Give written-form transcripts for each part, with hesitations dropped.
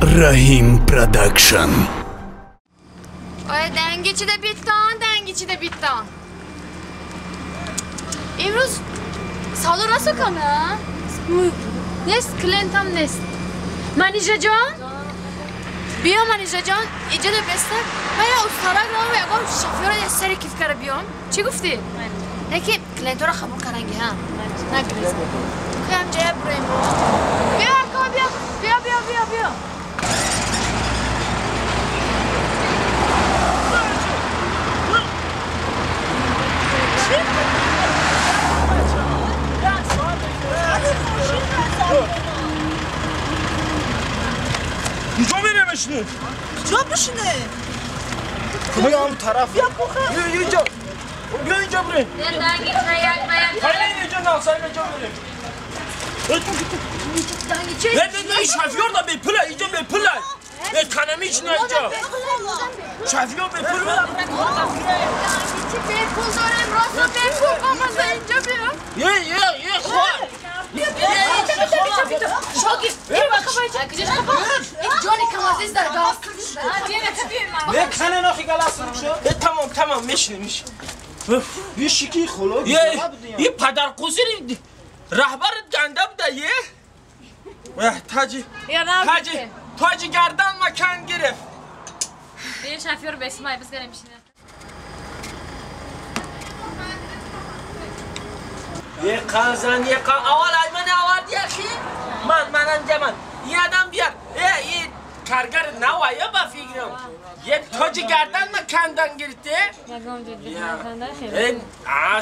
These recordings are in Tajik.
Rahim Production. Oy dangichida bitton, dangichida bitton. Имрӯз савдо расо кана? Нест, клиентам нест. Манижа ҷон? Биё Манижа ҷон, иҷода беста. Ма я устарак равам, ягон шофёра я сари киф кара биём. Чӣ гуфтӣ? Яки клиентора қабул каранги, ҳа? Нагирез. Каям ҷая бураем. Биё, ака, биё. Биё, биё, биё, биё. کجا میره بشینه؟ کجا بشینه؟ بیا اون طرف بیا اینجا بیا اینجا بریم خیلی اینجا نه سعی اینجا بریم نه نه نه شفیار دا به پله اینجا به پله نه کنمیش نه اینجا شفیار به پول چه به پول دارم راست به پول بابا اینجا بیا یه یه یه خواه شاگرد جانی کمازیز در گاز نه کنه نخی گلاس شد تمام تمام میشینه میشینه یه شکی خلو یه پدر قوزی رهبر گنده بوده یه تاجی تاجی تاجی گردن مکان گرفت یه شفیار بسمای بس گره میشینه یه قازن یه قازن اول من آورد یخی من منم جمن یه آدم بیار یه کارگر نوایه با فکرم یه تاج گردن ما کندن گرفته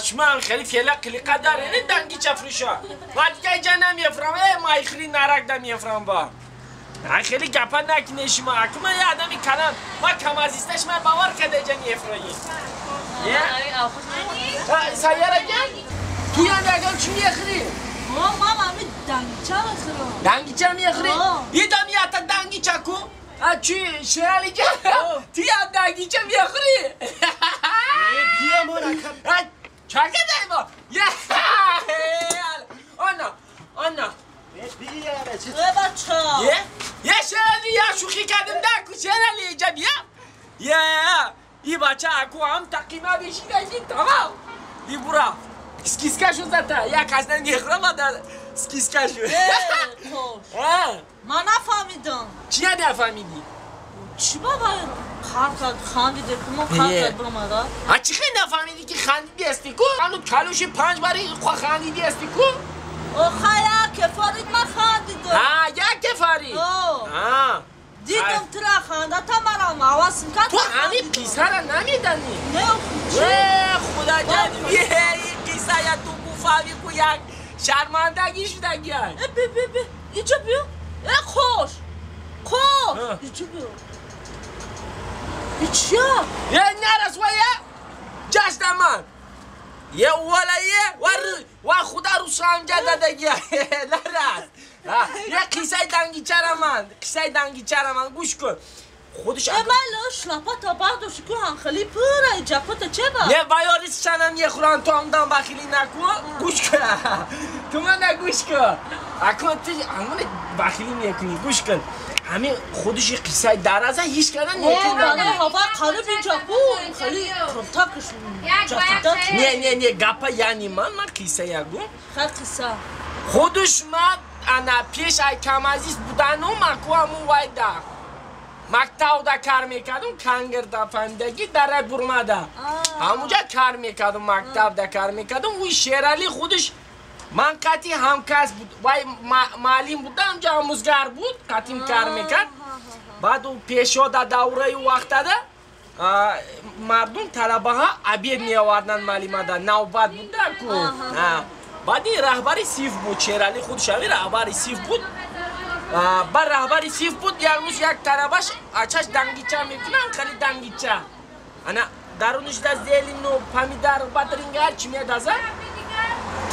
شما خیلی فعلا قلیقه داره نه دنگی چفروشا ما دیگه اینجا نمیفرم مایخری نرک نمیفرم با خیلی گپا نکنه شما اکو من یه آدمی کنم ما کم عزیزتش من باور کرده اینجا میفرایی سیاره گل توی هم اگه چی میخری؟ ما همی دنگیچه میخرم دنگیچه میخری؟ یه دمی حتی دنگیچه کو؟ چی شیرالی که؟ توی هم دنگیچه میخری؟ بیا ما رکب چکه دایی ما؟ یه آنا آنا بیا بچه یه شیرالی یه شوخی کردم ده کو شیرالی اینجا بیا یه ای بچه اکو هم تقیمه بشیده تمام ای برا Скиска شو زده یک از نمیخورم و скиска شو من نفهمیدم چی نفهمیدی؟ چی بابا خر کرد خندیده که من خر کرد برامده چی خیلی نفهمیدی که خندیدی هستی کو؟ هنو کلوش 5 باری خندیدی هستی کو؟ آخه یک کفارید من خندیدم ها یک کفارید؟ دیدم تو را خنده تا مرام عوضم کرد تو همین قیصه را نمیدانی؟ نه خدا جان یه قیصه یا تو بفهمی کو یک شرمندگی شدگی بی بی بی اینجا بیا خوش خوش اینجا بیا چیه؟ یه نرس و یه جشن من یه والا یه و خدا رو سامجا دادگی نرس یه قیصه دنگیچه من قیصه دنگیچه من گوش کن خودش من شلپا تا برداشت کو هم خیلی پوره جپا چه با یه وایاریس چنم یه خوران تو هم بخیلی نکو گوش کن تو من نگوش کن اکن تو همون بخیلی میکنی گوش کن همین خودش قصه درازه هیچ کردن نکنه هوا قالب اینجا بود خیلی کنتاکش نه نه نه گپا یعنی من قصه یگو خیلی قصه خودش من انا پیش ای کم عزیز بودنو مکو همون وایدا مکتب کار میکردم کنگر دا فهمیدگی در برمده همونجا کار میکردم مکتب کار میکردم اوی شیرالی خودش من قطعی همکس بود وای معلم بود همجا آموزگار بود قطعی کار میکرد بعد او پیشا در دوره وقت ده مردم طلبه ها عبید میآوردن معلم ده نوبت بود کو بعد این رهبری سیف بود شیرالی خودش همین رهبری سیف بود بر رهبری سیف بود یک روز یک طلبش اچش دنگیچه میکنن خیلی دنگیچه انا درونش ده زیلین و پمیدار باترینگ هر چی میدازه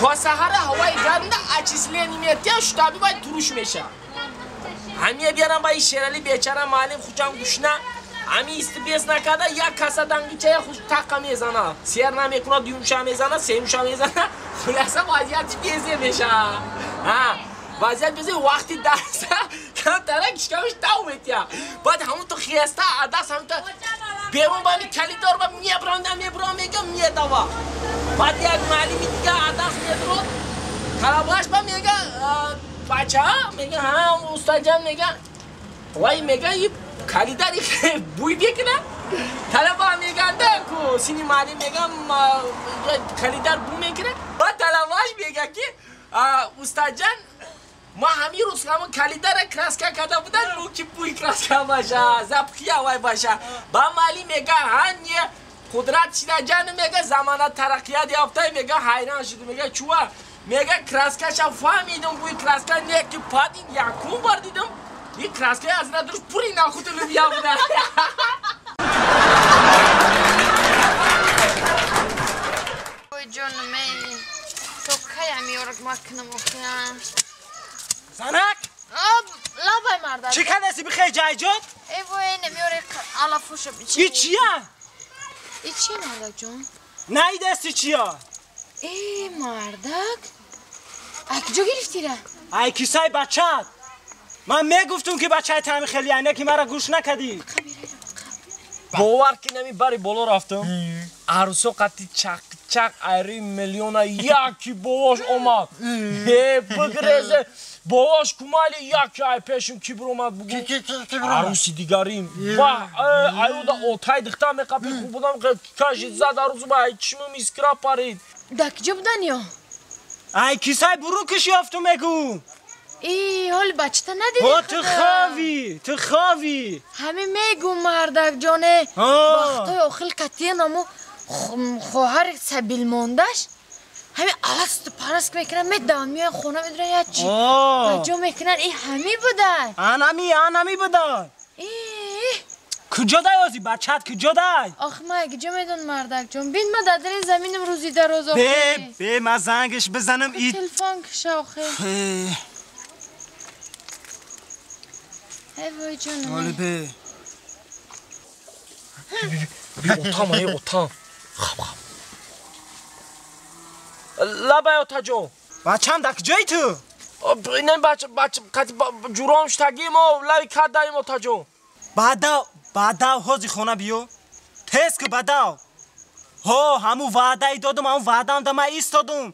تا سحر هوای گرم ده اچیسلینی میتیه شتابی باید تروش میشه همیه بیارم با این شیرالی بیچاره معلم خوشم گوشنه همی استبیس نکرده یک کاسه دنگیچه خوش تقه میزنه سیر نمیکنه دیومشه میزنه سیمشه میزنه خلاصه وضعیت بیزه میشه وضعیت بیزه وقتی درس Камтарак шикамаш тав метия. Баъд ҳамон ту хеста адас ҳамон ту берун ба ми калидор ба мебранда меброн мега медава. Баъд як муаллими дига адас медрод. Талабаш ба мега бача мега ҳа устаҷан мега вай мега и калидари буй бекна. Талаба меганда ку сини муаллим мега калидар бу мекна. Баъд талабаш мега ки устаҷан ма ҳамин рӯз ҳамон калидара краска карда будан, ки буй краска баша, запхия вай баша. Ба муаллим мега ҳа не қудрат шидаҷан мега замона тараққият ёфта мега ҳайрон шуд мега чуа мега краскаша фаҳмидам буй краска не ки пад ин якум бор дидам ин краскаи аз надруш пури нахуд лубия буда. Ой ҷонум эй, то кай ҳамиёрак макунам охиран? Занак! Лабай мардак. Чӣ кардасӣ бихел ҷайҷон? Эй вой намеёре алафуша бичи. И чия? И чия мардак ҷон? На и дасти чия? Эй мардак, ай куҷо гирифтира? Ай кисаи бачаат. Ман мегуфтум ки бачаи таъми хеле ане ки мара гӯш накардӣ. Бовар ки нами бари боло рафтам. Арӯсо қати чақ-чақ айри миллиона яки бовош омад. Э бигрезе бовош кумали яки ай пешим ки биромад бугу. Арӯси дигарим. Ва аюда отай дихта меқапи хуб будам кажи зад арӯсу ба ай чимум искра парид. Да куҷо будан ё? Ай кисаи бурукиш ёфтум мегӯ. Эй ҳоли бачата надидӣ? Ҳо ту хавӣ, ту хавӣ. Ҳамин мегӯ мардак ҷоне. Вақтҳои охил катиен аму хоҳари сабил мондаш ҳамин аласту параст мекунанд, медаванд, меоянд хона медуранд як чи ҷо мекунанд. Ин ҳамин будай. Анами, анами будай. Куҷо дай ози бачат куҷо дай? Ох ман куҷо медон мардак ҷон. Бин ман дар дари заминам рӯзи дароз охи. Бе, бе ман зангаш бизанам и телефон киша охи. Эй вой ҷонум. Оли бе. Отам ай отам. Хаб хаб. Лабай отаҷон. Бачам дар куҷои ту? Не бача бача қати ҷуром штагим о лави кадаим отаҷон. Баъдав, баъдав ҳози хона биё. Тез ку баъдав. Ҳо, ҳамун ваъдаи додум, ҳамун ваъдаам да ман истодум.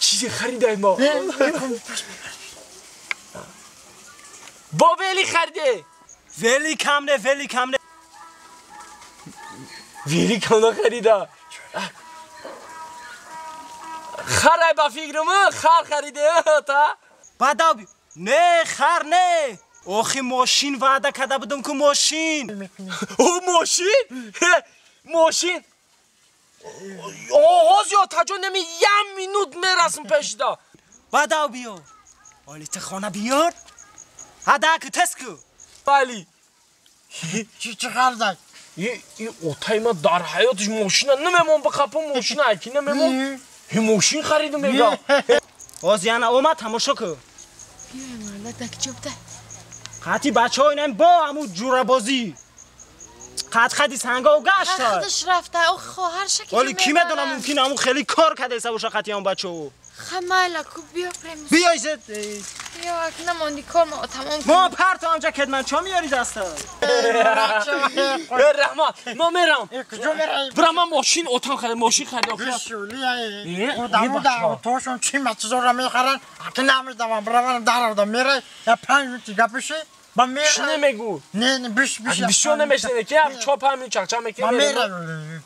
Чизе харидаи мо. Бо вели хариде. Вели кам не, вели кам не. Вели кам нахарида. Харай ба фикрам, хар хариде та. Баъдав биё. Не, хар не. Охи мошин ваъда карда будум ку мошин. О мошин? Мошин? Ҳози отаҷон неми як минут мерасм пешида. Баъдав биё. Оли ту хона биёр. Ҳада ку тез ку. Вали. Чӣ чӣ харидак? И отай ма дар ҳаётиш мошина намемон бихапам мошина аки намемон. Мошин харидум мега. Ҳози яна омад тамошо ку. Биёй мардак дар куҷо буда? Қати бачаҳо инам бо ҳамун ҷурабозӣ. Қат қади сангов гашта. Худаш рафта, ох хоҳарша ки. Вале ки медонам мумкин ҳамун хеле кор кардаиста боша қати ҳамун бачаҳо. Ха майла ку биё прем. Биё изет. Биё ак намонди кор мо тамом. Мо парту ҳамҷа кедман чо меёри даста? Раҳмат, мо мерам. Куҷо мераи? Бира ман мошин отам харид, мошин харид охир. Бишули одамуда отошон чи чизоро мехаранд, аки намедавам, биравам даравда мерай, я 5 минут гапиши, ба мерай. Чӣ намегӯ? Не, не, биш биш. Бисёр намешнаве ки чор панҷ минут чақчақ мекунӣ. Ба мерай.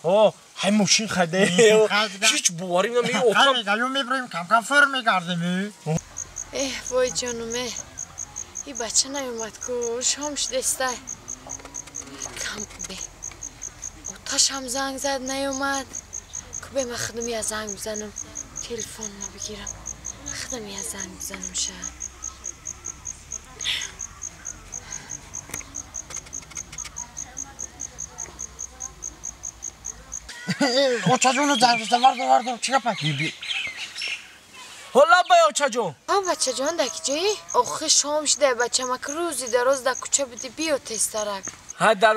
О, ҳай мошин хариде. Ҳеҷ боварӣ намеи отам. Ё мебарем кам-кам фир мегардем. Эҳ, вой ҷонум, э. И бача наёмад ку, шом шудестай. Кам бе. Оташам занг зад наёмад. Ку бе ман худам я занг бизанам, телефонма бигирам. Худам я занг бизанам ша. Очаҷону занг зада, варда варда, чӣ гапа? Ҳола бай очаҷон. А бачаҷон дар куҷоӣ? Охи шом шуда бачамак рӯзи дароз дар кӯча будӣ, биё тезтарак. Ҳа дар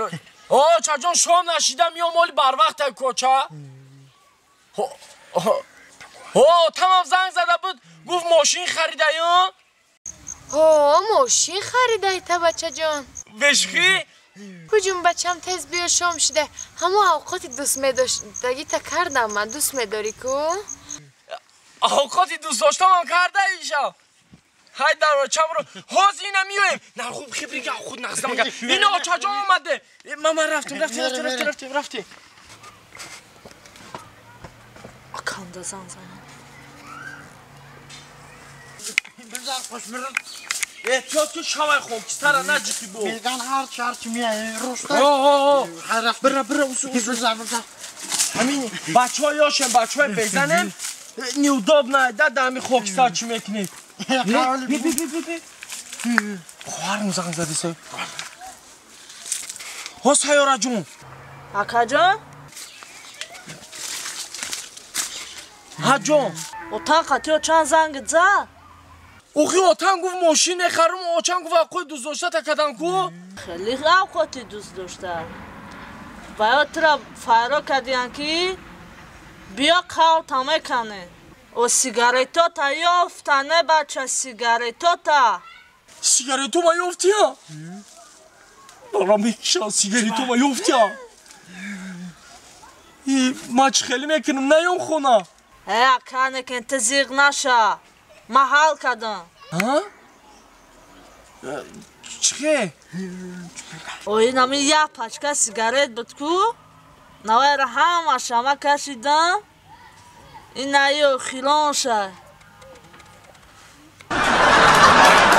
очаҷон шом нашида миём оли барвақт ай кӯча. Ҳо тамом занг зада буд, гуфт мошин харидаё. Ҳо, мошин харидай та бачаҷон. Бешхи? Куҷум бачам тез биё шом шуда. Ҳамо авқоти дӯст медоштагита кардам ман дӯст медорӣ ку? Авқоти дӯст доштамам карда иша. Ҳай дарочамро ҳозир ина миёем. На хуб хибрига худ нақсам кард. Ина очаҷон омаде. Ман рафтем рафтем рафтем рафтем рафтем рафтем. Акамда занг занам. Бизар хуш мирам. Эҳтиёт кун шавай хокистара наҷиқи бо. Меган ҳарчи ҳарчи меяи руста. Ҳо. Бира бира усу усу. Бизар бизар. Ҳамин бачаҳо ёшем бачаҳои безанем. Неудобно да ҳами хокистар чӣ мекунед? Би би би би би. Хоҳарам занг задисай. Ҳо Сайёраҷон. Акаҷон? Ҳа ҷон. Отан қатиё чанд занг зад? Охи отан гуфт мошин мехарам, очам гуфт авқоти дӯст доштата кадам ку? Хеле авқоти дӯст дошта. Ва ё тура файро кардиян ки биё қавта мекане. О сигаретота ёфта не бача сигаретота. Сигарето ма ёфтия? Бара мекиша сигарето ма ёфтия. Ма чӣ хеле мекунам наём хона. Э ака некен ту зиғ наша. Ма ҳал кардам. Ҳа? Чӣ хе? Ой нами як пачка сигарет буд ку? Навайра ҳамаша ма кашидам. Ин наи охиронша.